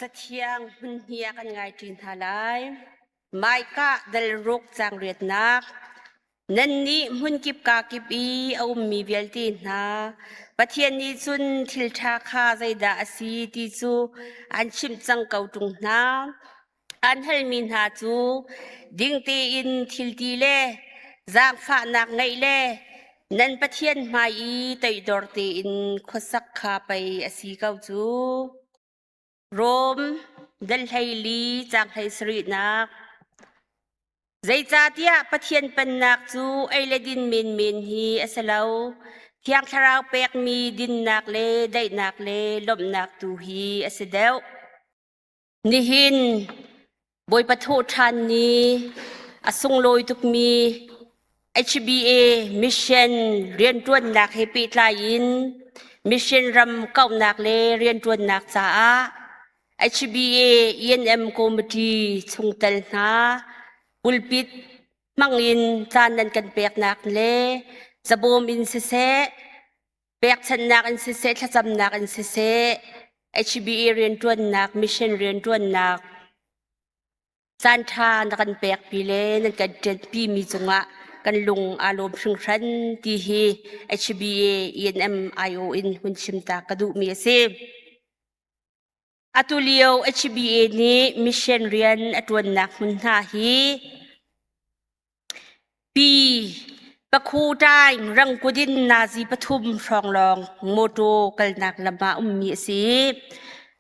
Cathiang hmunhnih ah kan ngaiṭi hna lai. Maikah dal ruk caang riatnak. Nannih hmunkip kakip i a ummi vialte hna, Pathian nih cun thil ṭha kha zeidah a si ti cu an chimh cang ko ṭung hna. An halmi hna cu ding tein thil ti le zaangfahnak ngeih le nan Pathian hmai i toidor tein khuasak kha pei a si ko cu. Rom dal 14 caang 17nak Zeicahtiah Pathian Pennak cu ei le din menmen hi a si lo. Thiang Thlarau pekmi dinnak le daihnak le lawmhnak tu hi a si deuh. Nihin Bawipa thawhṭhan ni a sunglawi tukmi HBA mission rianṭuannak he pehtlai in mission ram kauhnak le rianṭuannak caah HBA ENM Committee chungtel hna pulpit hmangin caan nan kan peknak le cabawm in siseh pekchanhnak in siseh thlacamnak in siseh HBA rianṭuannak mission rianṭuannak Caanṭha na kan pekpi le nan kan ṭianpimi cungah kan lung aa lawm hringhran ti hi HBA ENM IO in hun chim ta ka duhmi a si. Atulio HBA nih mission rian a ṭuannak hmun hna hi Pi Pakhuṭaing rangkut in nazi pathum hrawng lawng mawṭaw kalnak lam ah ummi a si.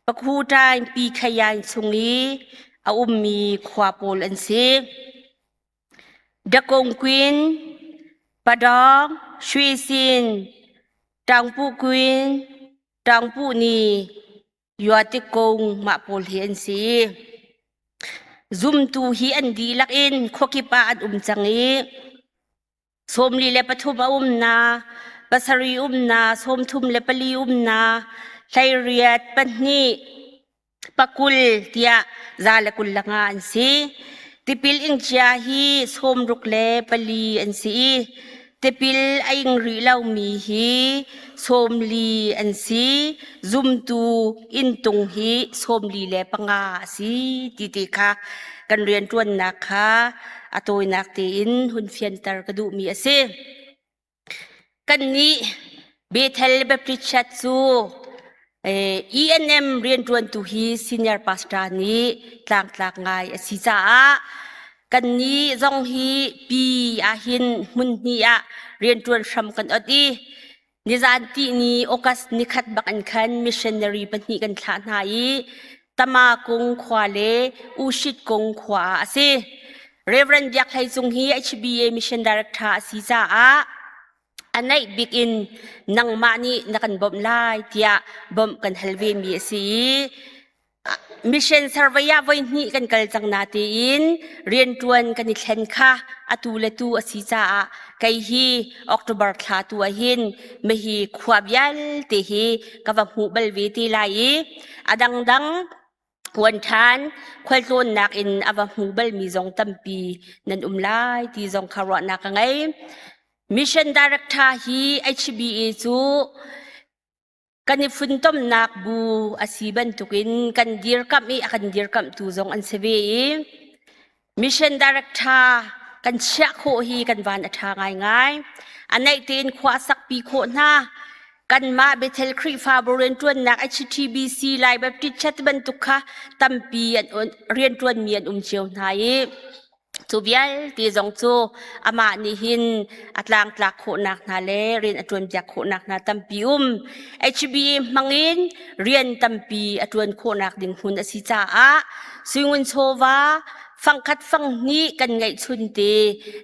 Pakhuṭaing Pi Khayaing chung i a ummi khua pawl an si. Dakongkwin, Padawng, Shwesin, Ṭaungpuhkwin, Ṭaungpuhni, Yuatikung mah pawl hi an si. Zumtu hi an dihlak in khuakip ah an um cang i 43 a um na, pasarih um na, 34 um na, 18 pahnih pakul tiah 125 an si. Tipil ingcia hi 64 an si i tipil a ing rih lomi hi 40 an si. Zumtu inntung hi 45 a si ti ti kha kan rianṭuannak kha a tawinak tein hun fianter ka duhmi a si. Kannih Bethel Baptist Church cu ENM rianṭuantu hi senior pastor nih tlangtlak ngai a si caah kannih zong hi pi ahhin hmun hnih ah rianṭuan hram kan ot i nizan tihni August nikhat bak in khan missionary pahnih kan thlah hna i Tama Kung khua le Ushit Kung khua ah a si. Reverend Biak Hlei Cung hi HBA Mission Director a si caah a naih bik in nangmah nih na kan bawmh lai tiah bawmh kan hal ve mi a si i mission survey ah voi hnih kan kal cang na tiin rianṭuan kan i thlen kha atu le tu a si caah kei hi October thla tu ah hin mihi khua vialte hi ka va hmuh bal ve te lai i a dangdang Kuan ṭhan khualtlawnnak in a va hmu balmi zong tampi nan um lai ti zong kha ruahnak ka ngei. Mission Director hi HBA cu kan i funtomnak bu a si bantukin kan dirkamh i a kan dirkamhtu zong an si ve i Mission Director kan chiah khawh hi kan van a ṭha ngaingai. A naih tein khua a sakpi khawh hna. Kanmah Bethel Khrihfabu rianṭuannak HTBC Lai Baptist Church bantuk kha tampi an rianṭuanmi an um cio hna i cu vialte zong cu amah nih hin a tlangtlak khawhnak hna le rian a ṭuanpiak khawhnak hna tampi um. HBA hmangin rian tampi a ṭuan khawhnak ding hmun a si caah Suingun chawva fangkhat fanghnih kan ngeihchun te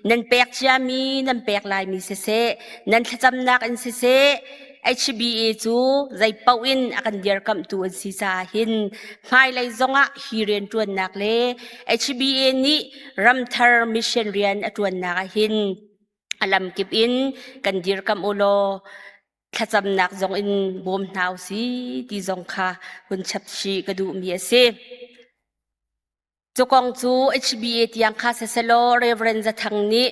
nan pek ciami nan pek laimi siseh nan thlacamnak in siseh HBA cu zeipaoh in a kan dirkamhtu an si caah hin hmailei zongah hi rianṭuannak le HBA nih ramthar mission rian a ṭuannak ah hin a lamkip in kan dirkamh u law thlacamnak zong in bawm hna u si ti zong kha hun chap chih ka duhmi a si. Cu kong cu HBA tiang kha siselaw Reverend Zathang nih.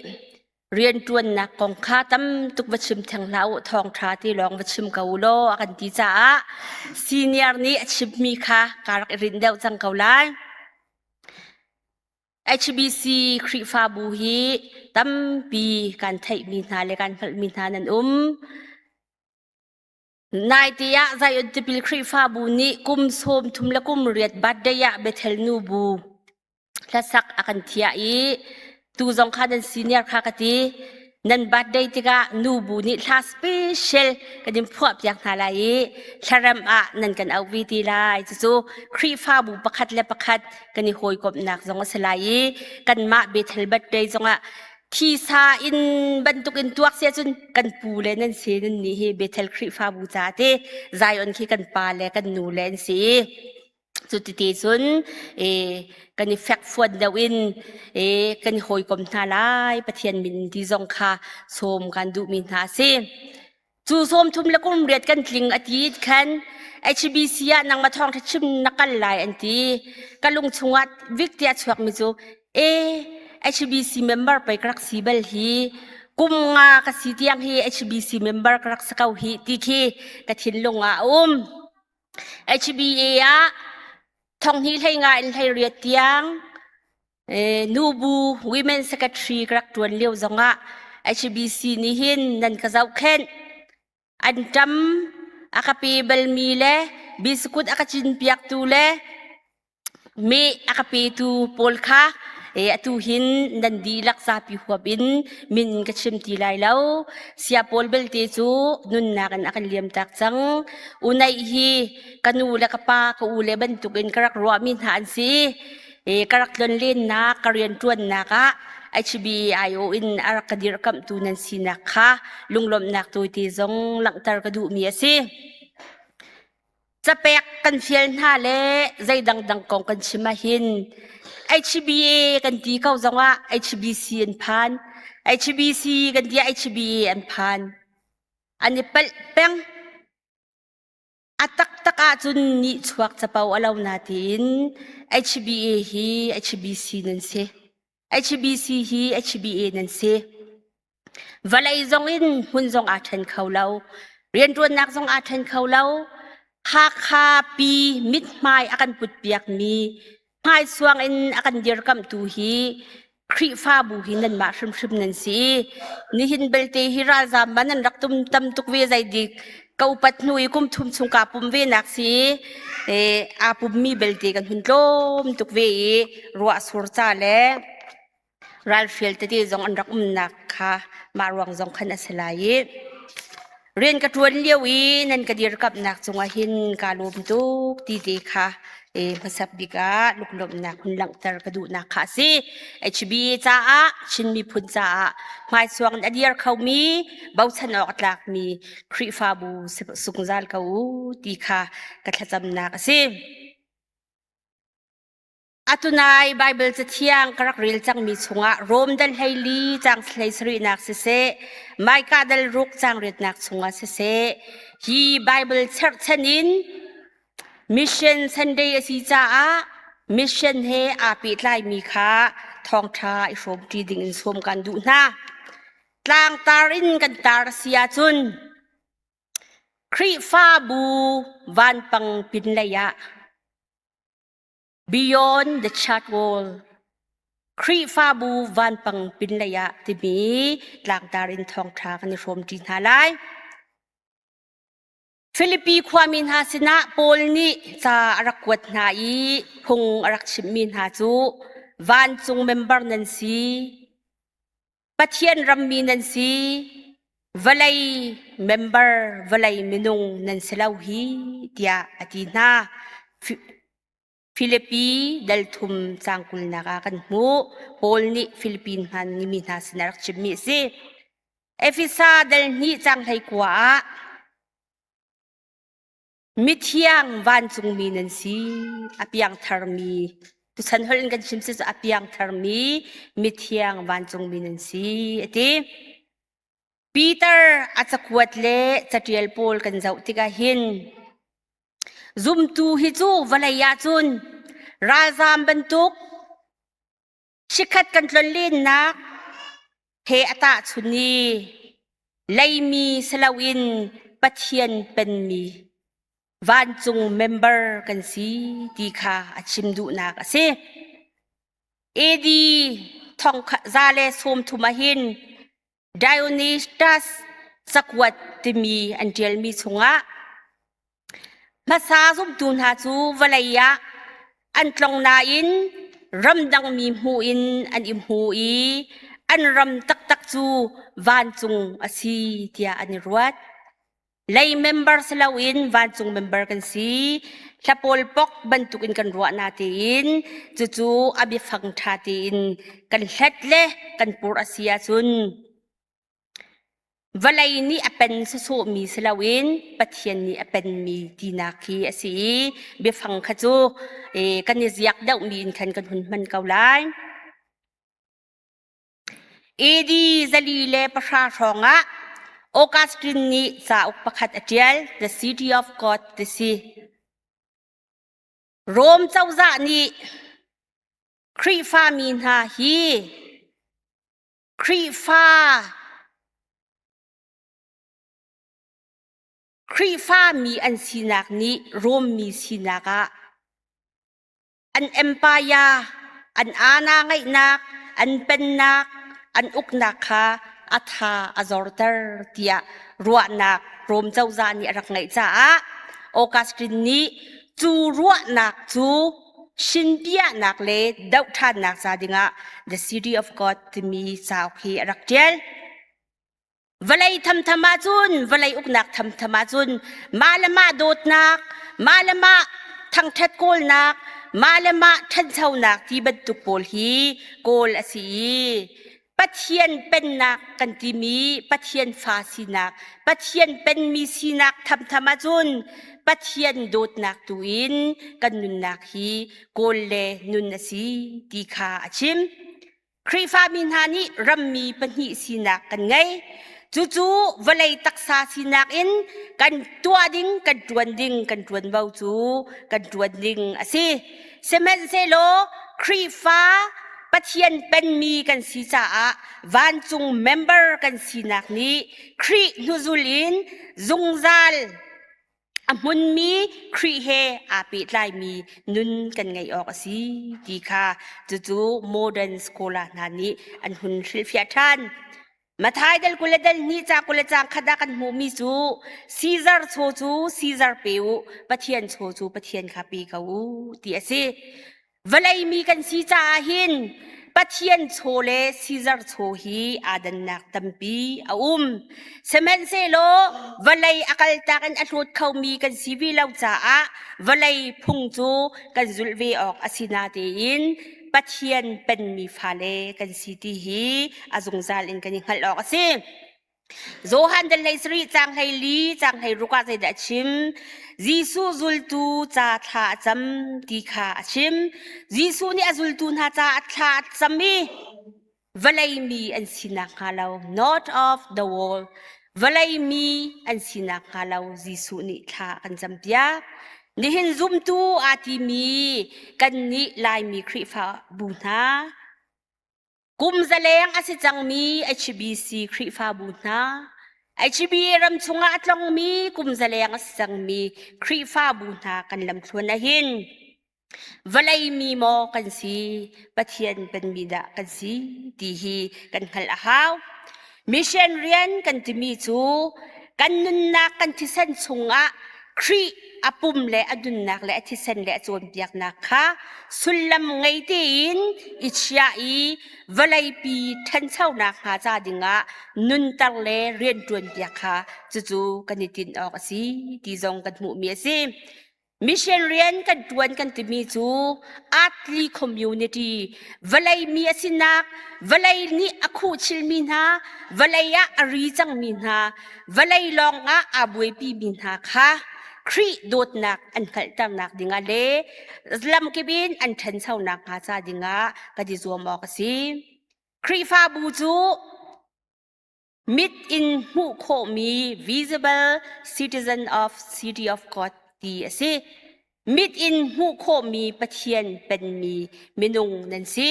Rianṭuannak kong kha tam tuk va chim theng hlah u, thawngṭha ti lawng va chim ko u law a kan ti caah senior nih a chimmi kha kaa rak i rinh deuh cang ko lai. HBC Khrihfabu hi tampi kan theihmi hna le kan hngalhmi hna nan um. Naite ah Zion Tipil Khrihfabu nih kum 30 le kum riat birthday ah Bethel nubu hlasak a kan thiah i tu zong kha nan senior kha ka ti nan birthday tikah nubu nih hla special kan in phuah piak hna lai i thlarem ah nan kan auh vi ti lai cucu Khrihfabu pakhat le pakhat kan i hawikomhnak zong a si lai i kanmah Bethel birthday zongah thisa in bantuk in tuak sia cun kan pu le nan si nan nih hi Bethel Khrihfabu ca te Zion khi kan pa le kan nu le an si Cutite cun kan i fekfuan deuh in kan i hawikom hna lai Pathian min ti zong kha sawm kan duhmi hna a si. Cu sawm thum le kum riat kan tling a ti khan HBC ah nangmah thawngṭha chim na kal lai an ti. Ka lung chungah vik tiah chuakmi cu e HBC member pei ka rak si bal hi kum nga ka si tiang hi HBC member ka rak si ko hi ti khi ka thinlung ah a um. HBA ah thonghnih hlei nga in 18 tiang nubu women secretary ka rak ṭuan lio zongah HBC nih hin nan ka zohkhenh. An ṭam a ka pe balmi le biskut a ka cinpiaktu le Meh a ka petu pawl kha atu hin nan dihlak zapi huap in min ka chim ti lai lo. Sia pawl belte cu nunnak in a kan liamtak cang. Unaih hi ka nu le ka pa ka u le bantukin ka rak ruahmi hna an si. Ka rak tlonlennak, ka rianṭuannak ah HBIO in a rak ka dirhkamhtu nan sinak kha lunglawmhnak tawite zong langhter ka duhmi a si. Capek kan fial hna le zei dangdang kong kan chim ahhin HBA kan ti ko zongah HBC an phan. HBC kan ti ah HBA an phan. An i palh peng. A taktak ahcun nihchuak capo a lo na tiin HBA hi HBC nan si. HBC hi HBA nan si. Vawlei zong in hmun zong aa ṭhen kho lo. Rianṭuannak zong aa ṭhen kho lo. Hakha pi mithmai a kan putpiakmi hmaisuang in a kan dirkamhtu hi Khrihfabu hi nanmah hrimhrim nan si. Nihin belte hi ralzaam man an rak tum tam tuk ve zeidik ka upat hnu i kum thum chung kaa pum ve nak si i aa pummi belte kan hun tlawm tuk ve i ruah sur ca le Ralhrial tete zong an rak umnak kha mah ruang zong khan a si lai i rian ka ṭuan lio i nan ka dirkamhnak cungah hin kaa lawm tuk ti te kha hmasat bik ah lunglawmhnak hun langhter ka duhnak kha a si. HBA caah Chin miphun caah hmaisuang in a dir khomi bochan awk a tlakmi Khrihfabu sungzal ko u ti kha ka thlacamnak a si. Atunai Baibal Cathiang ka rak rel cangmi chungah Rom dal 14 caang 17nak siseh, Micah dal ruk caang riatnak chungah siseh, hi Baibal cherhchan in Mission Sunday a si caah mission he aa pehtlaimi kha thawngṭha i hrawmṭi ding in sawm kan duh hna. Tlangtar in kan tar a si ahcun Khrihfabu vanpang pinlei ah Beyond the Church Wall Khrihfabu vanpang pinlei ah timi tlangtar in thawngṭha kan i hrawmṭi hna lai. Filipi khuami hna sinah Paul nih ca a rak kuat hna i phung a rak chimhmi hna cu vancung member nan si, Pathian rammi nan si, vawlei member, vawlei minung nan si lo hi tiah a ti hna. Filipi dal thum caang kulnak ah kan hmuh. Paul nih Filipin hna mi hna sin a rak chimmi a si. Efesa dal hnih caang 19 ah Mithiang vancungmi nan si, a piangtharmi. Tuchan holh in kan chim si cu a piangtharmi mithiang vancungmi nan si, a ti. Peter a cakuat le caṭial pawl kan zoh tikah hin zumtu hi cu vawlei ah cun ralzaam bantuk chikkhat kan tlonlennak. He a tahchun i leimi si loin Pathian penmi vancung member kan si ti kha a chim duhnak a si. AD thong 130 ahhin Dionysius cakuat timi an ṭialmi chungah hmasa zumtu hna cu vawlei ah an tlong nain ramdangmi hmuh in an i hmu i an ram taktak cu vancung a si tiah an i ruat. Lei member si loin vancung member kan si. Hlapawl pok bantukin kan ruah na tein cucu a biafang ṭha tein kan hlet le kan pur a si ahcun vawlei nih a pen sawsawhmi si loin Pathian nih a penmi tinak khi a si i biafang kha cu kan i ziak deuhmi in khan kan hun hman ko lai. AD 410 hrawngah Augustine nih cauk pakhat a ṭial, The City of God ti si. Rom cozah nih Khrihfami hna hi Khrihfa Khrihfami an sinak nih Rom mi sinak ah an empire, an aana ngeihnak, an pennak, an uknak kha a tha a zorter tiah ruahnak Rom cozah nih a rak ngeih caah Augustine nih cu ruahnak cu shinpiahnak le dohṭhannak ca dingah The City of God timi cauk hi a rak ṭial. Vawlei thamtham ahcun, vawlei uknak thamtham ahcun mah le mah dawtnak, mah le mah thangṭhat kawlnak, mah le mah ṭhanchonak ti bantuk pawl hi kawl a si i Pathian pennak kan timi Pathian fa sinak, Pathian penmi sinak thamtham ahcun Pathian dawtnak tu in kan nunnak hi kawl le nun a si ti kha a chim. Khrihfami hna nih rammi pahnih sinak kan ngei. Cucu vawlei taksa sinak in kan tuah ding, kan ṭuan ding, kan ṭuanvo cu kan ṭuan ding a si. Sihmanhsehlaw Khrihfa Pathian penmi kan si caah vancung member kan sinak nih Khrih hnuzul in zungzal a hmunmi Khrih he aa pehtlaimi nun kan ngeih awk a si ti kha cucu modern scholar hna nih an hun hrilhfiah ṭhan. Mathai dal 20 le dal hnih ca 20 le caang khat ah kan hmuhmi cu Caesar chaw cu Caesar pe u, Pathian chaw cu Pathian kha pe ko u ti a si. Vawlei mi kan si caah hin Pathian chaw le Caesar chaw hi aa dannak tampi a um. Sihmanhsehlaw vawlei a kaltak in a hlawt khomi kan si ve lo caah vawlei phung cu kan zulh ve awk a si natein Pathian penmi fale kan si ti hi a zungzal in kan i hngalh awk a si. Johan dal hlei sarih caang 14 caang 16 ah zeidah a chim? Jesuh zultu ca thla a cam ti kha a chim. Jesuh nih a zultu hna ca a thla a cam i vawlei mi an sinak hnga lo, not of the world, vawlei mi an sinak hnga lo Jesuh nih thla a kan campiak. Nihin zumtu aa timi kannih Laimi Khrihfabu hna Kum zaleng a si cangmi HBC Khrihfabu hna, HBA ram chungah a tlongmi kum zaleng a si cangmi Khrihfabu hna kan lamthluan ahhin vawlei mi maw kan si, Pathian penmi dah kan si ti hi kan hngalh a hau. Mission rian kan timi cu kan nunnak kan thisen chungah Khrih a pum le a nunnak le a thisen le a cawnpiaknak kha sullam ngei tein i chiah i vawleipi ṭhanchonak hnga ca dingah nunter le rianṭuanpiak kha cucu kan i tinh awk a si ti zong kan hmuhmi a si. Mission rian kan ṭuan kan timi cu earthly community vawlei mi a sinak vawlei nih a khuhchilmi hna vawlei ah a ri cangmi hna vawlei lawng ah aa buaipimi hna kha Khrih dawtnak an hngalhternak dingah le lamkip in an ṭhanchonak hnga ca dingah kan i zuam awk a si. Khrihfabu cu mit in hmuh khawhmi visible citizen of city of God ti a si. Mit in hmuh khawhmi Pathian penmi minung nan si.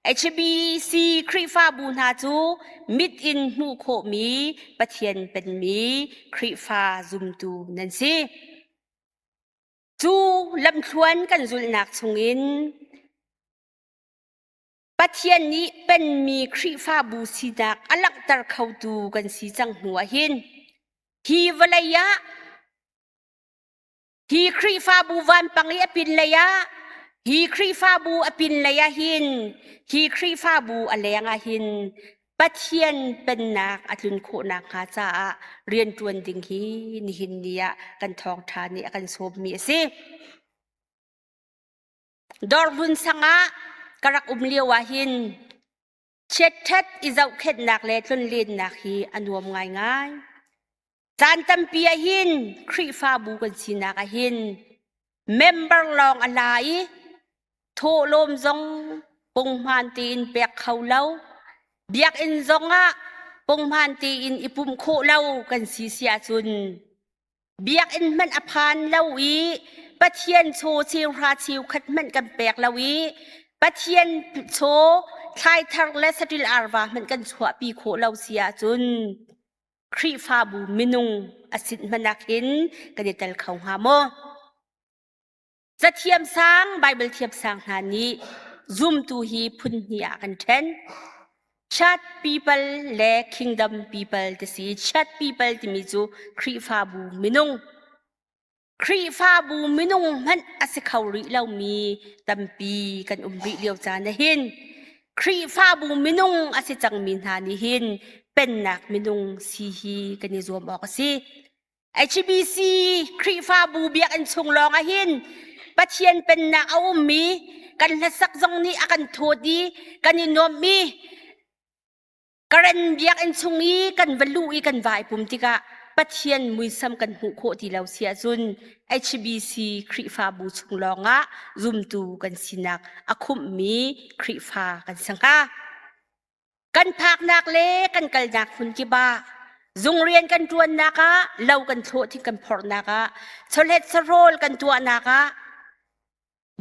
HBC Khrihfabu hna cu mit in hmuh khawhmi Pathian penmi Khrihfa zumtu nan si. Cu lamthluan kan zulhnak chungin Pathian nih penmi Khrihfabu sinak a langhter khotu kan si cang hnu ah hin hi vawlei ah Hi Khrihfabu vanpang i a pinlei ah, hi Khrihfabu a pinlei ah hin, hi Khrihfabu a leng ah hin Pathian pennak a tlun khawh nakhnga caah rianṭuan ding hi nihin ni ah kan thawngṭha nih a kan sawmmi a si. Dawrhlun sang ah ka rak um lio ah hin chiatṭhat i zohkhenhnak le tlonlennak hi a nuam ngaingai. Caan tampi ah hin Khrihfabu kan sinak ah hin member lawng a la i thawhlawm zong punghman tein pek kho lo, biakinn zong ah punghman tein i pumh khawh lo kan si si ahcun biakinn hmanh a phan lo i Pathian chaw cheuhra cheukhat hmanh kan pek lo i Pathian chaw thlaithar le saṭil arva hmanh kan chuahpi khawh lo si ahcun Khrihfabu minung a sin hmanh ah khin kan i tel kho hnga maw? Cathiam sang, Bible thiam sang hna nih zumtu hi phun hnih ah kan ṭhen. Church people le kingdom people ti si. Church people timi cu Khrihfabu minung. Khrihfabu minung hmanh a si kho rih lomi tampi kan um rih lio caan ah hin Khrihfabu minung a si cangmi hna nih hin pennak minung si hi kan i zuam awk a si. HBC Khrihfabu biakinn chung lawng ah hin Pathian pennak a ummi kan hlasak zong nih a kan thawt i kan i nuammi Karen biakinn chung i kan va luh i kan vai pum tikah Pathian muisam kan hmuh khawh ti lo si ahcun HBC Khrihfabu chung lawngah zumtu kan sinak a khumhmi Khrihfa kan si hnga. Kan phaknak le kan kalnak hmun kip ah zung rian kan ṭuannak ah lo kan thlawh thing kan phorhnak ah chawlet sahrawl kan tuahnak ah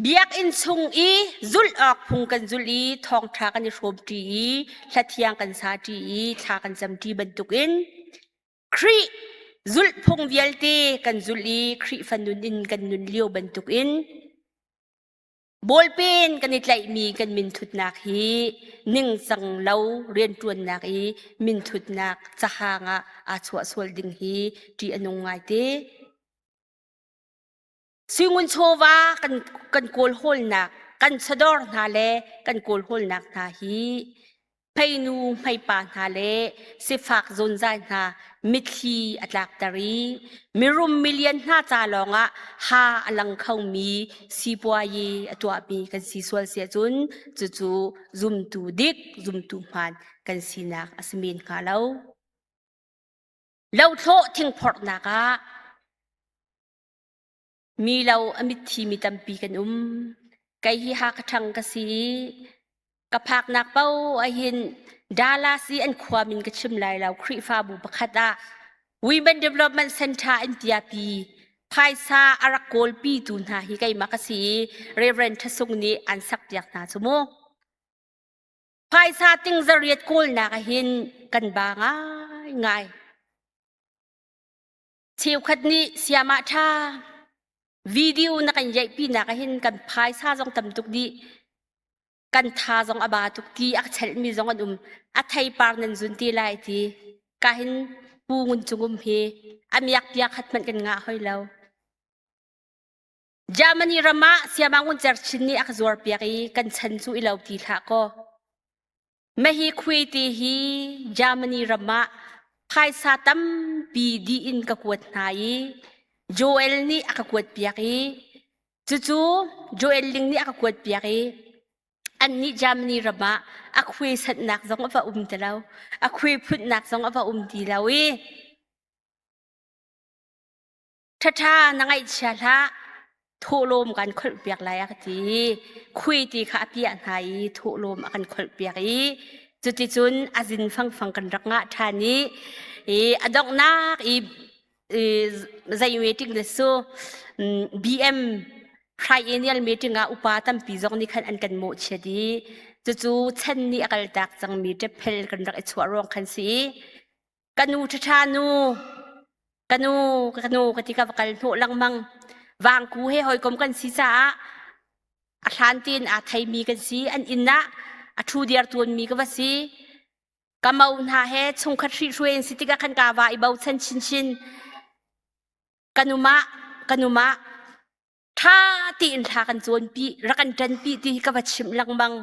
Biakinn chung i zulh awk phung kan zulh i thawngṭha kan i hrawmṭi i hlathiang kan saṭi i thla kan camṭi bantukin Khrih zulhphung vialte kan zulh i Khrihfa nun in kan nun lio bantukin bawlpen kan i tlaihmi kan minthutnak hi ningcang lo rianṭuannak i minthutnak cahang ah aa chuah sual ding hi ṭih a nung ngaite. Suingun chawva kan, kan kawlhawlnak, kan chawdawr hna le kan kawlhawlnak hna hi hmeinu hmeipa hna le sifak zonzai hna mitthli a tlakter i mirum milian hna ca lawngah ha a lang khomi sipuayi a tuahmi kan si sual si ahcun cucu zumtu dik zumtu hmaan kan sinak a si men hnga lo. Lothlawh thingphorhnak ah Mi lo a mitthi mi tampi kan um. Kei hi Hakha ṭhang ka si i ka phaknak paoh ahhin Dallas i an khua min ka chim lai lo Khrihfabu pakhat ah Women Development Center in tiapi phaisa a rak kawlpi tu hna hi keimah ka si i Reverend Ṭhasung nih an sakpiak hna cu mu. Phaisa ting zariat kawlnak ahhin kan ba ngaingai. Cheukhat nih siamah ṭha video na kan yaihpinak ahhin kan phaisa zong tam tuk dih kan tha zong a ba tuk ti a chelhmi zong an um a theipar nan zun ti lai ti ka hin pu ngun cung um hi a miak pia khat hmanh kan ngah hoi lo Germany ram ah siama ngun cer chin nih a ka zuar piak i kan chan cu i lo ti hlah kaw Mahi khui ti hi Germany ram ah phaisa tampi dih in ka kuat hna i Joel nih a ka kuat piak i cucu Joel Ling nih a ka kuat piak i annih Germany ram ah a khui sanhnak zong a va um ti lo a khui phunnak zong a va um ti lo i Ṭhaṭha na ngaihchia hlah, thawhlawm kan kholhpiak lai a ka ti. Khui ti kha a piah hna i thawhlawm a kan kholhpiak i cuticun a zin fangfang kan rak ngah ṭhan i i a donghnak i i zei meeting le su BM. Triennial meeting ah upa tampi zong nih khan an kan mawhchiat i cucu chan nih a kaltak cangmi ṭephel kan rak i chuah ruang khan si i ka nu ṭhaṭha nu ka nu ka nu ka ti ka va kal hnawh lengmang vangku he hawikom kan si caah a hlan tein aa theimi kan si an inn ah a ṭhu diar tuanmi ka va si ka mo hna he chungkhat hrihhruai in si tikah khan ka va i bochan chinchin ka numah ka numah ṭha tein thla kan cawnpi rak kan ṭanpi ti hi ka va chimh lengmang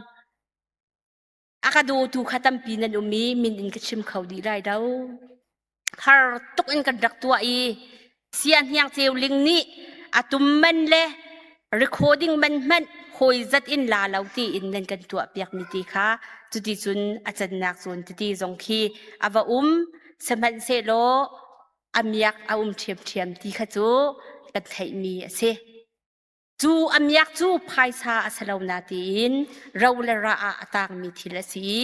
a ka dawtu kha tampi nan um i min in ka chim kho dih lai lo har tuk in kan rak tuah i sia hniang ceu ling nih a tum man le recording man hmanh hawi zat in la lo tiin nan kan tuah piak mi ti kha cuti cun a cannak zawn titi zong khi a va um sihmanhsehlaw a miak a um ṭhiamṭhiam ti kha cu kan theihmi a si. Cu a miak cu phaisa a si lo na tiin ro le ra ah a tangmi thil a si i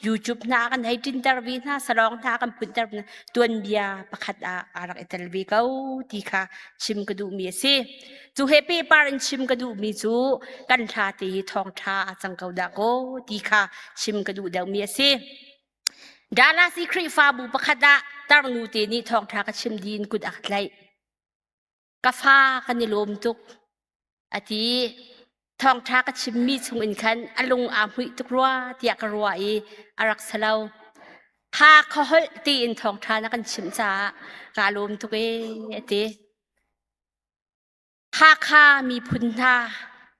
YouTube hna kan hei ṭinter ve hna, salawng hna kan phunter tuanbia pakhat ah aa rak i tel ve ko ti kha chim ka duhmi a si. Cu he pehpar in chim ka duhmi cu kan hla te hi thawngṭha a cang ko dah kaw ti kha chim ka duh deuhmi a si. Dallas i Khrihfabu pakhat ah tarnu te nih thawngṭha ka chim dih in kut a ka tlaih. Ka fa kan i lawm tuk a ti. Thawngṭha ka chimmi chung in khan a lung aa hmuih tuk rua tiah ka ruah i a rak si lo. Ha kha holh tiin thawngṭha na kan chimh caah kaa lawm tuk ee a ti. Hakha miphun hna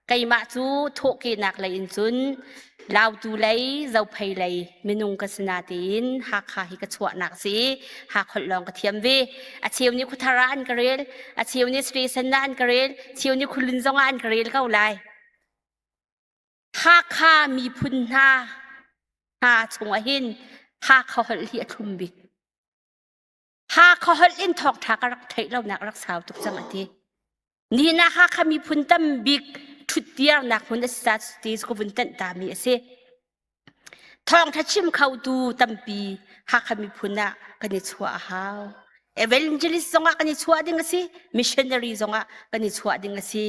keimah cu thawhkehnak lei in cun Lautu lei, Zophei lei minung ka si natein Hakha hi ka chuahnak si i Hakholh lawng ka thiam ve. A cheu nih Khuathar ah an ka rel, a cheu nih Station ah an ka rel, cheu nih Khulun zong ah an ka rel ko lai. Hakha miphun hna hna chungah hin Hakha holh hi a thlum bik. Hakha holh in thawngṭha ka rak theih lonak rak sau tuk cang a ti. Nihin ah Hakha miphun tam bik ṭhuttiarnak hmun a si ca ti ka vun tanh tami a si. Thawngṭha chim khotu tampi Hakha miphun ah kan i chuah a hau. Evangelist zongah kan i chuah ding a si, missionary zongah kan i chuah ding a si.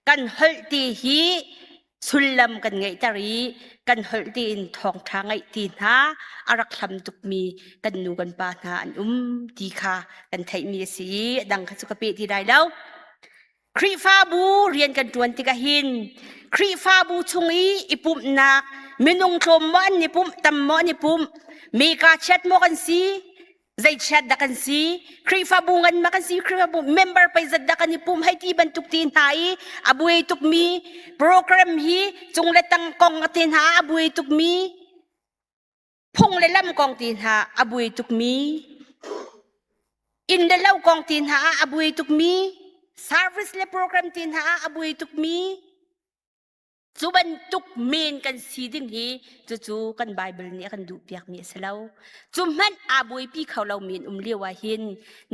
Kan holh ti hi sullam kan ngeihter i kan holh tiin thawngṭha ngaih ti hna a rak hlam tukmi kan nu kan pa hna an um ti kha kan theihmi a si i a dang kha cu ka peh ti lai lo. Khrihfabu rian kan ṭuan tikah hin Khrihfabu chung i i pumhnak minung tlawm maw an i pumh tam maw an i pumh meka chiat maw kan si zeichiat dah kan si Khrihfabu ngan ma kan si Khrihfabu member peizat dah kan i pum hei ti bantuk ti hna i a buai tukmi program hi cung le tang kong te hna a buai tukmi phung le lam kong ti hna a buai tukmi inn le lo kong ti hna a buai tukmi service le program ti hna a buai tukmi Cu bantuk men kan si ding hi cucu kan Bible nih a kan duhpiakmi a si lo. Cu hmanh aa buaipi kho lomi an um lio ah hin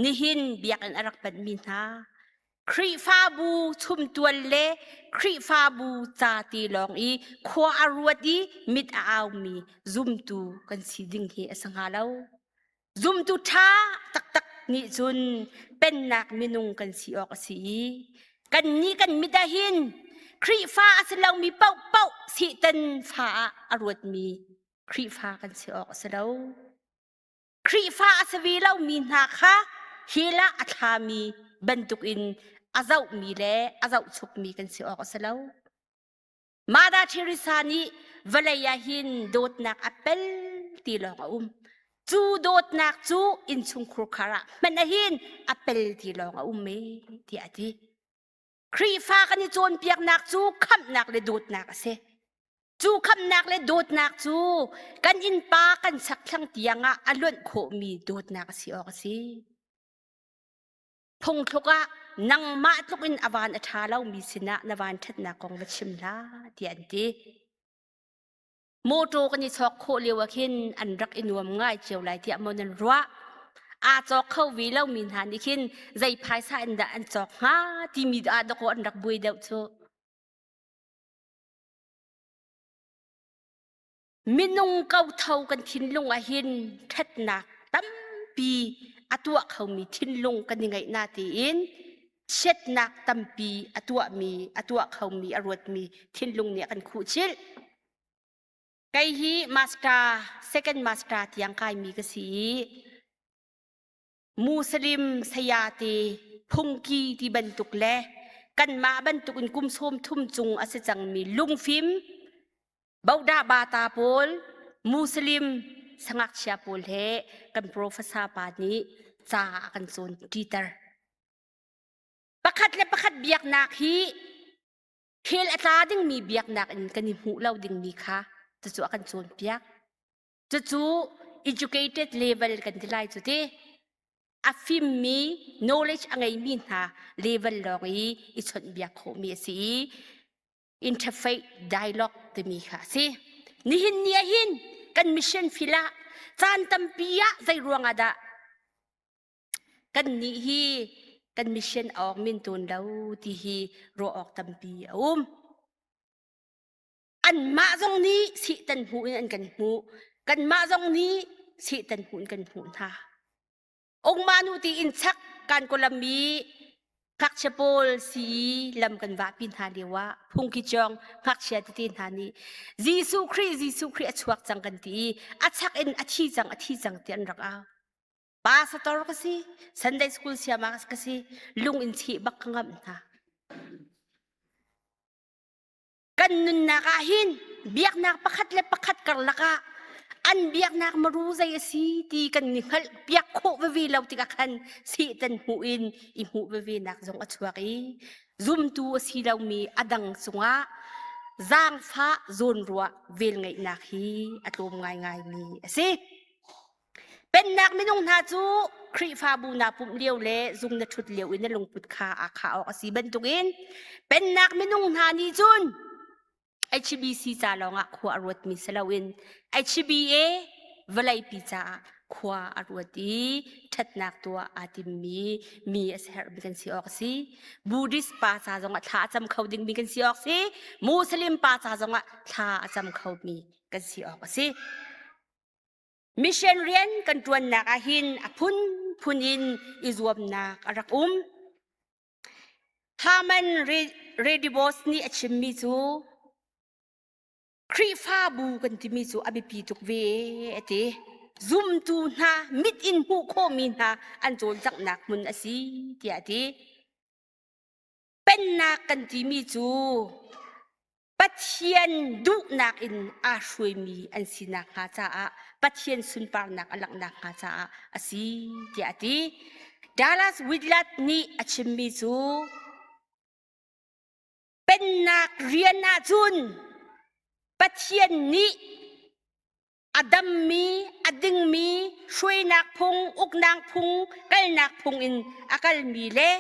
nihin biakinn a rak panhmi hna Khrihfabu chumtual le Khrihfabu ca ti lawng i khua a ruat i mit a aumi zumtu kan si ding hi a si hnga lo. Zumtu ṭha taktak nih cun pennak minung kan si awk a si i kannih kan mit ah hin Khrihfa a si lomi paohpaoh Satan fa ah a ruatmi Khrihfa kan si awk a si lo. Khrihfa a si ve lomi hna kha hell ah a thlami bantukin a zohmi le a zohchukmi kan si awk a si lo. Mother Teresa nih vawlei ah hin dawtnak a pel ti lawng a um. Cu dawtnak cu innchungkhur khar ah hmanh ahin a pel ti lawng a um e tiah a ti. Khrihfa kan i cawnpiaknak cu khamhnak le dawtnak a si. Cu khamhnak le dawtnak cu kan innpa kan chakthlang tiang ah a luanh khawhmi dawtnak a si awk a si. Phungthluk ah nangmah tluk in a van a ṭha lomi sinah na van ṭhatnak kong va chim hlah tiah an ti. Mawṭaw kan i chawk khawh lio ah khin an rak i nuam ngai cio lai tiah maw nan ruah? Aa cawk kho ve lomi hna nih khin zei phaisa in dah an cawk hnga timi ah dakaw an rak buai deuh cu. Minung kotho kan thinlung ah hin ṭhatnak tampi a tuah khomi thinlung kan i ngeih na tiin. Chiatnak tampi a tuahmi, a tuah khomi, a ruatmi thinlung nih a kan khuhchilh. Kei hi master, second master tiang kaimi ka si i Muslim sayate phungki ti bantuk le kanmah bantuk in kum 30 cung a si cangmi lungfim bodah bata pawl Muslim sangakchia pawl he kan professor pa nih ca a kan cawn ṭiter. Pakhat le pakhat biaknak hi khel a tla dingmi biaknak in kan i hmuh lo dingmi kha cucu a kan cawnpiak. Cucu educated level kan ti lai cu ti. A fimmi knowledge a ngeimi hna level lawng i i chawnhbiak khawhmi a si i interfaith dialogue timi kha a si. Nihin ni ah hin kan mission field ah caan tampi ah zei ruang ah dah kan nih hi kan mission awk min tawn lo ti hi ruah awk tampi a um. Anmah zong nih Satan hmuh in an kan hmuh. Kanmah zong nih Satan hmuh in kan hmuh hna. Ungma nu ti in chak kan kolam i ngakchia pawl si lam kan vahpi hna lio ah phungki cawng ngakchia tete hna nih Jesuh Khrih Jesuh Khrih a chuak cang kan ti i a chak in a thi cang a thi cang ti an rak au. Pastor ka si, Sunday school siama ka si, lung in chih bak ka ngamh hna. Kan nunnak ah hin biaknak pakhat le pakhat karlak ah an biaknak maru zei a si ti kan i hngalh piak khawh veve lo tikah khan Satan hmuh in i hmuh veve nak zong a chuak i zumtu a si lomi a dang cungah zaangfah zawnruah velngeihnak hi a tlawm ngaingaimi a si. Pennak minung hna cu Khrihfabu naa pumh lio le zung na ṭhut lio i na lungput kha aa khah awk a si bantukin pennak minung hna nih cun HBC ca lawngah khua a ruatmi si loin HBA vawleipi caah khua a ruat i ṭhatnak tuah aa timmi mi a sermi kan si awk a si. Buddhist pa ca zongah thla a cam kho dingmi kan si awk si. Muslim pa ca zongah thla a cam khomi kan si awk a si. Mission rian kan ṭuannak ah hin a phunphun in i zuamnak a rak um. Haman Redibos nih a chimmi cu Khrihfabu kan timi cu a biapi tuk ve a ti. Zumtu hna mit in hmuh khawhmi hna an cawlcanghnak hmun a si tiah a ti. Pennak kan timi cu Pathian duhnak in aa hruaimi an si nakhnga caah Pathian sunparnak a langhnak hnga caah a si tiah a ti. Dallas Willard nih a chimmi cu pennak rian ahcun Pathian nih a dammi, a dingmi, hruainak phung, uknak phung, kalnak phung in a kalmi le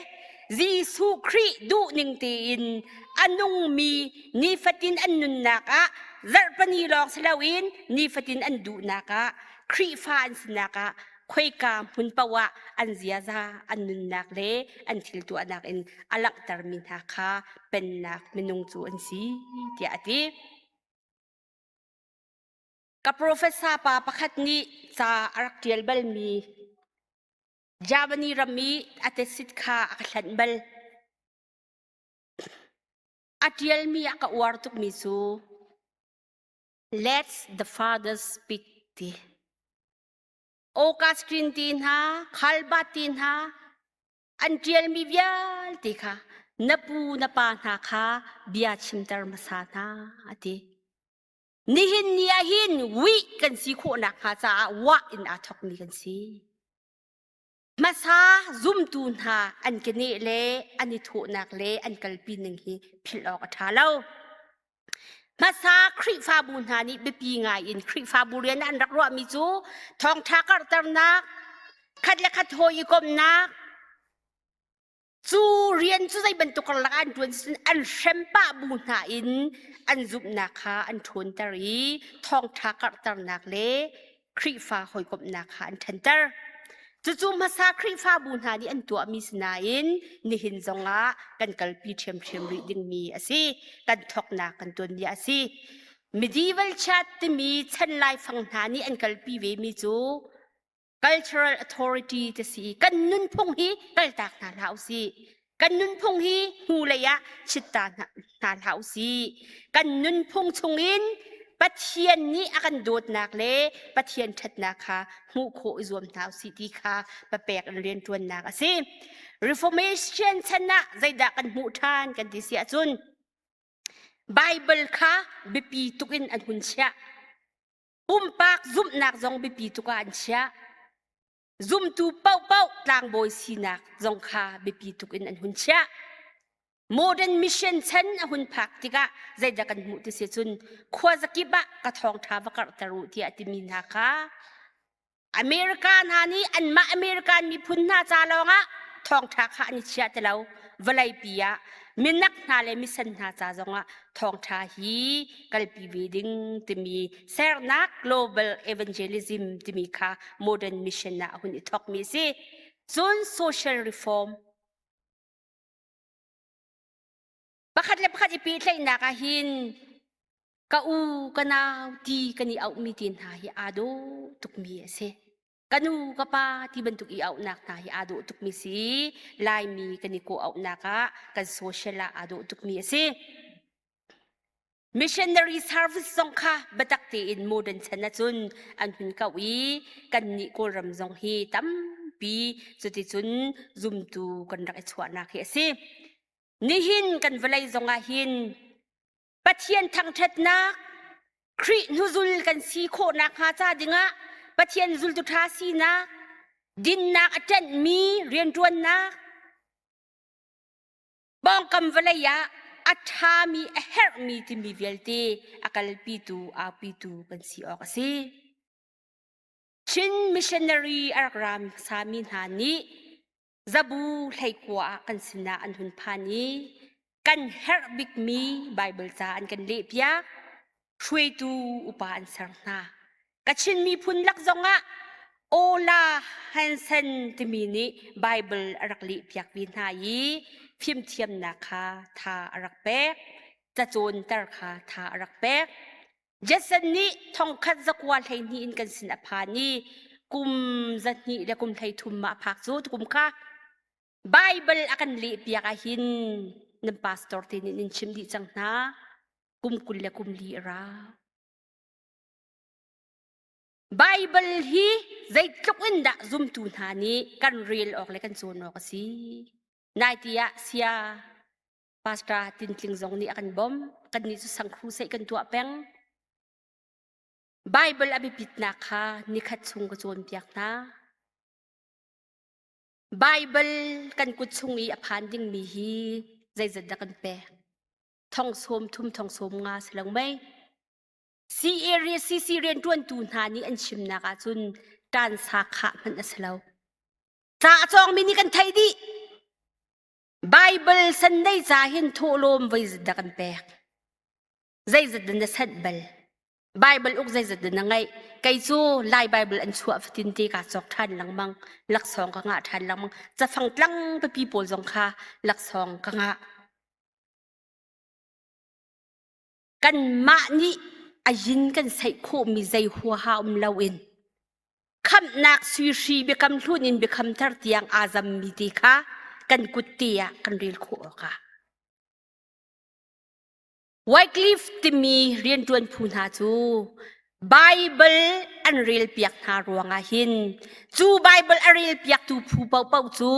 Jesuh Khrih duhning tein a nungmi nifatin an nunnak ah zarhpani lawng si loin nifatin an duhnak ah Khrihfa an sinak ah khoika hmun paoh ah an ziaza an nunnak le an thil tuahnak in a langhtermi hna kha pennak minung cu an si tiah a ti. Ka professor pa pakhat nih ca a rak ṭial balmi Germany ram i a tetsit kha a ka hlanh bal. A ṭialmi a ka uar tukmi cu Let the father speak ti. Augustine ti hna, Calvin ti hna, an ṭialmi vialte kha na pu na pa hna kha bia chimter hmasa hna a ti. Nihin ni ah hin wih kan si khawh nakhnga caah wah in aa thawkmi kan si. Hmasa zumtu hna an keneh le an i thawhnak le an kalpi ning hi philh awk a ṭha lo. Hmasa Khrihfabu hna nih biapi ngai in Khrihfabu rian an rak ruahmi cu thawngṭha karhternak, khat le khat hawi i komhnak, Cu rian cu zei bantuk karlak ah an ṭuan cun an hrem pah bu hna in an zumhnak kha an ṭhawnter i thawngṭha karhternak le Khrihfa hawikomhnak kha an ṭhanter. Cucu hmasa Khrihfabu hna nih an tuahmi si nain nihin zongah kan kalpi ṭhiamṭhiam rih dingmi a si. Kan thawknak kan tuanbia a si. Medieval Church timi chan laifang hna nih an kalpi vemi cu cultural authority te si kan nunphung hi kaltak hna hlah usih. Kan nunphung hi hnulei ah chitta hna hlah usih. Kan nunphung chungin Pathian nih a kan dawtnak le Pathian ṭhatnak kha hmuh khawh i zuam hna usih ti kha papek in rianṭuannak a si. Reformation chan ah zeidah kan hmuh ṭhan kan ti si ahcun Bible kha biapi tuk in an hun chiah. Pumpak zumhnak zong biapi tuk ah an chiah. Zumtu paohpaoh tlangbawi sinak zong kha biapi tuk in an hun chiah. Modern mission chan a hun phak tikah zeidah kan hmuh ti si cun khuazakip ah ka thawngṭha va karhter u tiah timi hna kha America hna nih anmah American miphun hna ca lawngah thawngṭha kha an i chiah ti lo. Vawleipi ah minak hna le misen hna ca zongah thawngṭha hi kalpi ve ding timi sernak global evangelism timi kha modern mission ah a hun i thawkmi a si. Cun social reform pakhat le pakhat i pehtlaihnak ah hin ka u ka nau ti kan i auhmi te hna hi aa dawh tukmi a si. Ka nu ka pa ti bantuk i auhnak hna hi aa dawh tukmi si. Laimi kan i kawh auhnak ah kan social ah aa dawh tukmi a si. Missionary service zong kha biatak tein modern chan ahcun an hun kauh i kannih Kawlram zong hi tampi cuticun zumtu kan rak i chuahnak hi a si. Nihin kan vawlei zong ah hin Pathian thangṭhatnak Khrih hnuzul kan si khawh nakhnga ca dingah Pathian zultu ṭha sinak, dinnak a ṭanhmi rianṭuannak, Pawngkam vawlei ah a ṭhami a herhmi timi vialte a kalpitu aupitu kan si awk a si. Chin missionary a rak ra hmasami hna nih zabu hleikua ah kan sinah an hun phan i kan herh bikmi Baibal ca an kan lehpiak. Hruaitu upa an ser hna. Kachin miphun lak zongah Ola Hansen timi nih Bible a rak lehpiak ve hna i fimthiamnak kha tha a rak pek. Cacawnter kha tha a rak pek. Jason nih thongkhat zakua 12 in kan sin a phan i kum 200 le kum 33 ma a phak cu kum kha Bible a kan lehpiak ahhin nan pastor te nih nan chim dih cang hna. Kum 20 le kum li a rau. Baibal hi zeitluk in dah zumtu hna nih kan rel awk le kan cawn awk a si. Naiti ah sia pastor Tintling zong nih a kan bawmh. Kannih cu sangkhru seih kan tuah peng. Baibal a biapitnak kha nikhat chung ka cawnpiak hna. Baibal kan kut chung i a phan dingmi hi zeizat dah kan pek? Thong sawm thum thong sawm nga si lo mei? CACC rianṭuantu hna nih an chimnak ahcun ṭansa khah hmanh a si lo. Ca a cawngmi nih kan theih dih. Bible Sunday ca hin thawhlawm voi dah kan pek. Zeizat dah na sanh bal? Bible uk zeizat dah na ngeih? Kei cu Lai Bible an chuah fatin te kaa cawk ṭhan lengmang. Laksawng ka ngah ṭhan lengmang. Cafang tlang pipi pawl zong kha laksawng ka ngah. Kanmah nih a yin kan saih khawhmi zei huaha um loin khamhnak suihri biakam hlun in biakam thar tiang aa zammi ti kha kan kut te ah kan rel khawh awkah Wycliffe timi rianṭuan phu hna cu Baibal an relpiak hna ruangah hin cu Baibal a relpiaktu phu paohpaoh cu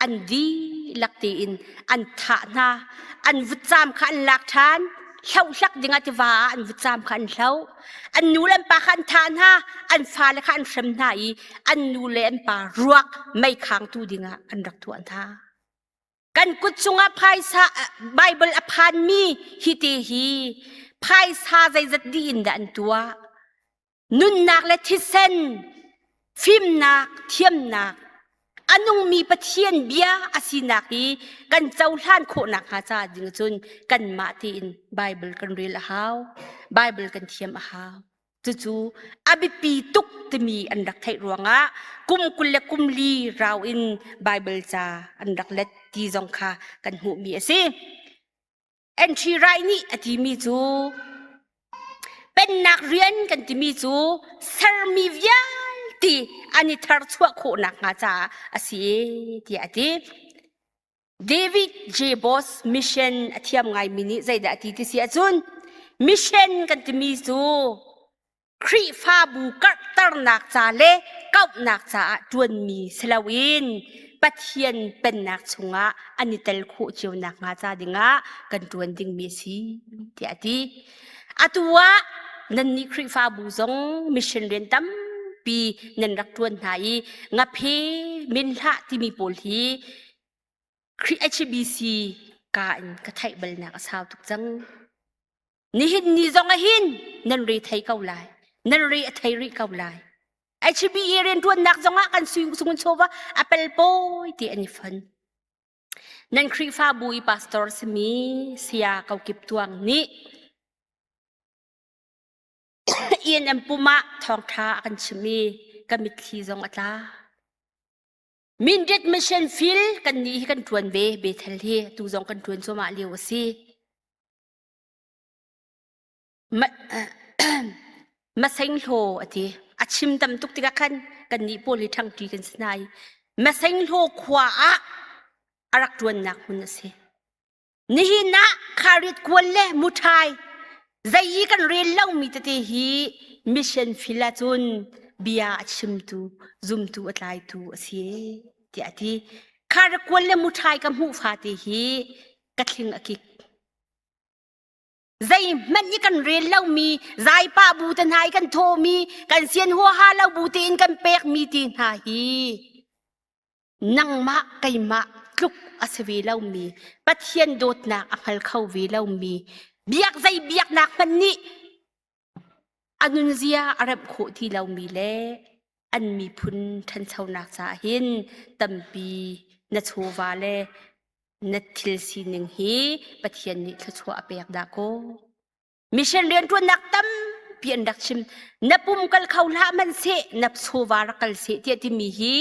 an dihlak tein an thah hna an vutcaam kha an lak ṭhan hlohhlak dingah tiva ah an vutcaam kha an hloh an nu le an pa kha an thah hna an fale kha an hrem hna i an nu le an pa ruak mei khangtu dingah an rak tuah hna kan kut cungah phaisa Bible a phanmi hi te hi phaisa zeizat dih in dah an tuah nunnak le thisen fimnak thiamnak a nungmi Pathian bia a sinak hi kan cohlan khawh nakhnga ca ding cun kanmah tein Bible kan rel a hau Bible kan thiam a hau cucu a biapi tuk timi an rak theih ruangah kum 20 le kum li rau in Bible ca an rak let ti zong kha kan hmuhmi a si. Entry Rai nih a timi cu pennak rian kan timi cu sermi vialte an i tharchuah khawh nakhnga caah a si tiah a ti. David J. Boss mission a thiam ngaimi nih zeidah a ti ti si ahcun mission kan timi cu Khrihfabu karhternak ca le kauhnak caah ṭuanmi si loin Pathian Pennak chungah an i tel khawh cio nakhnga ca dingah kan ṭuan dingmi a si tiah a ti. Atu ah nannih Khrihfabu zong mission rian tampi nan rak ṭuan hna i ngaphe min hlah timi pawl hi Khrih HBC ka in ka theih balnak a sau tuk cang. Nihin ni zong ah hin nan re thei ko lai. Nan re a thei rih ko lai. HBE rianṭuannak zong ah kan sungun chawva a pelpawi ti an i fon. Nan Khrihfabu i pastor simi Saya Kokip Tuang nih ENM pum ah thawngṭha a kan chim i ka mitthli zong a tla. Mindet mission field kan nih hi kan ṭuan ve Bethel hi tu zong kan ṭuan cuahmah lio a si. Masenghlo a ti. A chim tam tuk tikah khan kannih pawl hi ṭhangṭi kan si hna i Masenghlo khua ah a rak ṭuannak hmun a si. Nihin ah kharit kual le muṭhai zei i kan rel lomi tete hi mission field ahcun bia a chimtu, zumtu a tlaitu a si tiah a ti. Kharit kual le muṭhai ka hmuh fate hi ka thling a kik. Zeihmanh i kan rel lomi zaipa bu te hna i kan thawhmi kan sian huaha lo bu tein kan pekmi ti hna hi nangmah keimah tluk a si ve lomi Pathian dawtnak a hngal kho ve lomi biak zei biaknak hmanh nih a nunzia a remh khawh ti lomi le an miphun ṭhanchonak caah hin tampi na chawva le na thil sining hi Pathian nih thluachuah a pek dah kaw. Mission rianṭuannak tampi an rak chim. Na pum kal kho hlah hmanhseh, na chawva rak kal seh tiah timi hi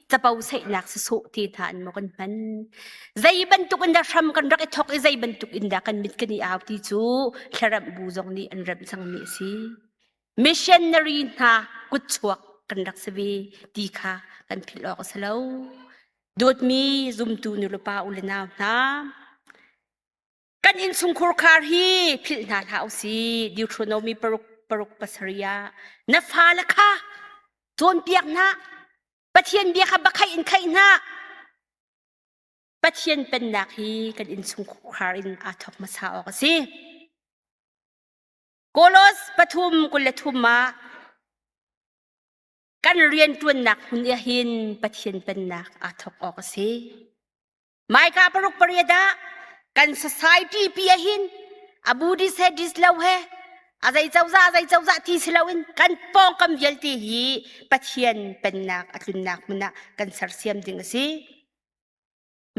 capo saihnak sasawh te hna an maw kan hman. Zei bantuk in dah hram kan rak i thok i zei bantuk in dah kan mit kan i au ti cu thlaremh bu zong nih an remh cangmi a si. Missionary hna kutchuak kan rak si ve ti kha kan philh awk a si lo. Dawtmi zumtu nulepa u le nau hna, kan innchungkhur khar hi philh hna hlah usih. Deuteronomy paruk paruk pasarih ah na fale kha cawnpiak hna, Pathian bia kha bakhaih in khaih hna. Pathian pennak hi kan innchungkhar in aa thawk hmasa awk a si. Kolos pathum 23 ah kan rianṭuannak hmun ah hin Pathian pennak aa thawk awk a si. Maika paruk pariat ah kan society pi ah hin a Buddhist he dis lo he a zei cozah a zei cozah ti si loin kan pawngkam vialte hi Pathian pennak a tlunnak hmun ah kan sersiam ding a si.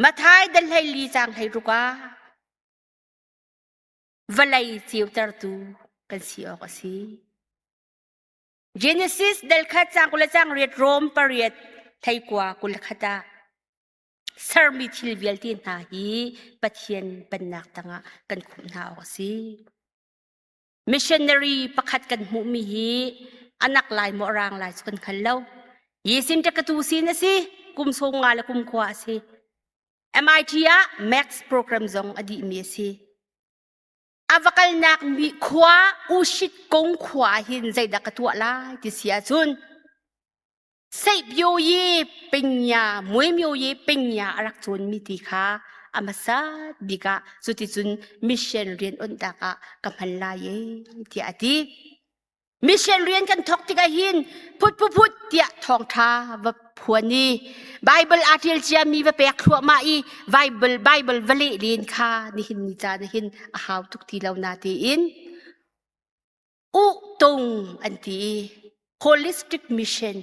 Mathai dal hlei li cang hlei ruk ah vawlei ceutertu kan si awk a si. Genesis dal khat cang kul le cang riat Rom pariat theikua 21 ah sermi thil vialte hna hi Pathian pennak tangah kan khumh hna awk a si. Missionary pakhat kan hmuhmi hi anak lai maw rang lai cu kan hngal lo. Yesin ṭakatu sin a si, kum sawm nga le kum khua a si. MIT ah Max program zong a dihmi a si. A va kalnak mi khua Ushit kong khua ah hin zeidah ka tuah lai ti si ahcun Seihpyo yi pingya muimyo yi pingya a rak cawnmi ti kha a hmasa bik ah cuticun mission rian onhnak ah ka hman lai e tiah a ti. Mission rian kan thawk tikah hin phut phut phut tiah thawngṭha va phuan i Bible aa ṭial ciami va pek thluahmah i Bible Bible va leh len kha nihin ni caan ah hin a hau tuk ti lo na tiin uh tung an ti i holistic mission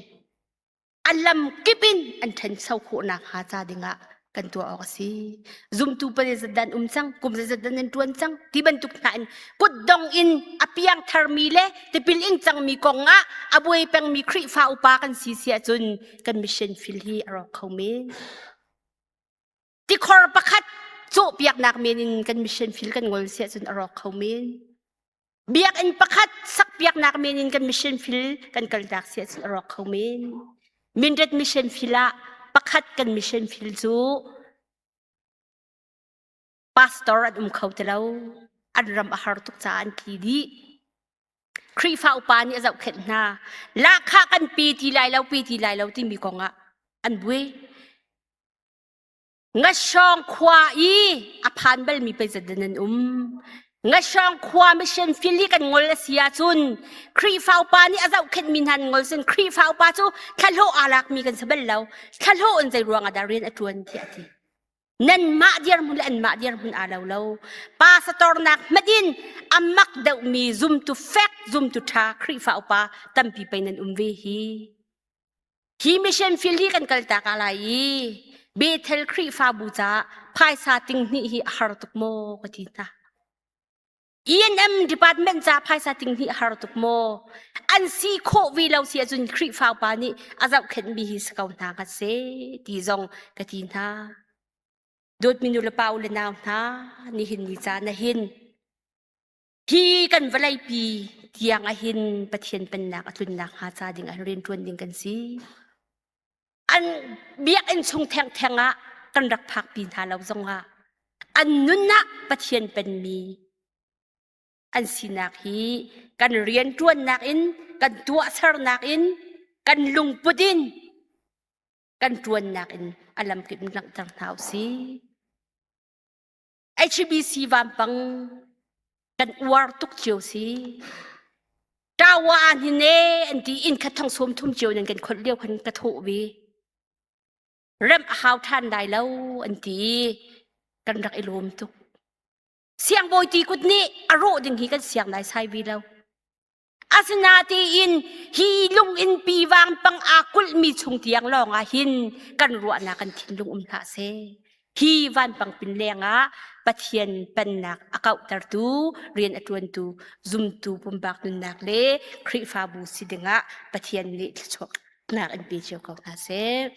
a lam kip in an ṭhancho khawhnak hnga ca dingah kan tuah awk a si. Zumtu pa zeizat dan um cang, kum zeizat dan an ṭuan cang ti bantuk hna in kutdong in a piang tharmi le tipil ing cangmi kong ah a buai pengmi Khrihfa upa kan si si ahcun kan mission field hi a rawk kho men. Tikhor pakhat cawhpiaknak men in kan mission field kan ngol si ahcun a rawk kho men. Biakinn pakhat sakpiaknak men in kan mission field kan kaltak si ahcun a rawk kho men. Mindat mission field ah pakhat kan mission field cu. Pastor an um kho ti lo. An ram a har tuk caah an tli dih. Khrihfa upa nih a zohkhenh hna. Lahkhah kan pe ti lai lo, pe ti lai lo timi kong ah an buai. Ngashawng khua i a phan balmi pei zedah nan um. Ngashawng khua mission field i kan ngol a si ahcun Khrihfa upa nih a zohkhenhmi hna an ngol sin Khrihfa upa cu thlahlawh aa lakmi kan si bal lo. Thlahlawh in zei ruang ah dah rian a ṭuan tiah a ti. Nanmah dirhmun le anmah dirhmun aa lo lo. Pastornak hmanh in a mak deuhmi zumtu fek, zumtu ṭha Khrihfa upa tampi pei nan um ve hi. Hi mission field hi kan kaltak ah lai i Bethel Khrihfabu caah phaisa ting hnih hi a har tuk maw ka ti hna. E&M department ca phaisa ting hnih a har tuk maw? An si khawh ve lo si ahcun Khrihfa upa nih a zohkhenhmi hi si ko hna hnga seh ti zong ka ti hna. Dawtmi nu le pa u le nau hna, nihin ni caan ah hin Hi kan vawleipi tiang ahhin Pathian pennak a tlunnak hnga ca ding ah rianṭuan ding kan si. An biakinn chung thengtheng ah kan rak phakpi hna lo zongah an nun ah Pathian penmi an sinak hi kan rianṭuannak in kan tuahsernak in kan lungput in kan ṭuannak in a lamkip in langhter hna u sih. HBC vampang kan uar tuk cio si. Tawa hin ne an ti inn khat thong sawm thum cio nan kan kholh lio khan ka thawh ve. Rem a hau ṭhan lai lo an ti kan rak i lawm tuk. Siangbawi ti kut nih a rawh ding hi kan siang nai sai ve lo. Asinain hi lunginn pi vampang aa kulhmi chung tiang lawngah hin kan ruahnak kan thinlung um hlah seh. Hi vanpang pin lengah Pathian pennak a kauhtertu, rian a ṭuantu, zumtu pumpak nunnak le Khrihfabu si dingah Pathian nih thluachuahnak in pe cio ko hna seh.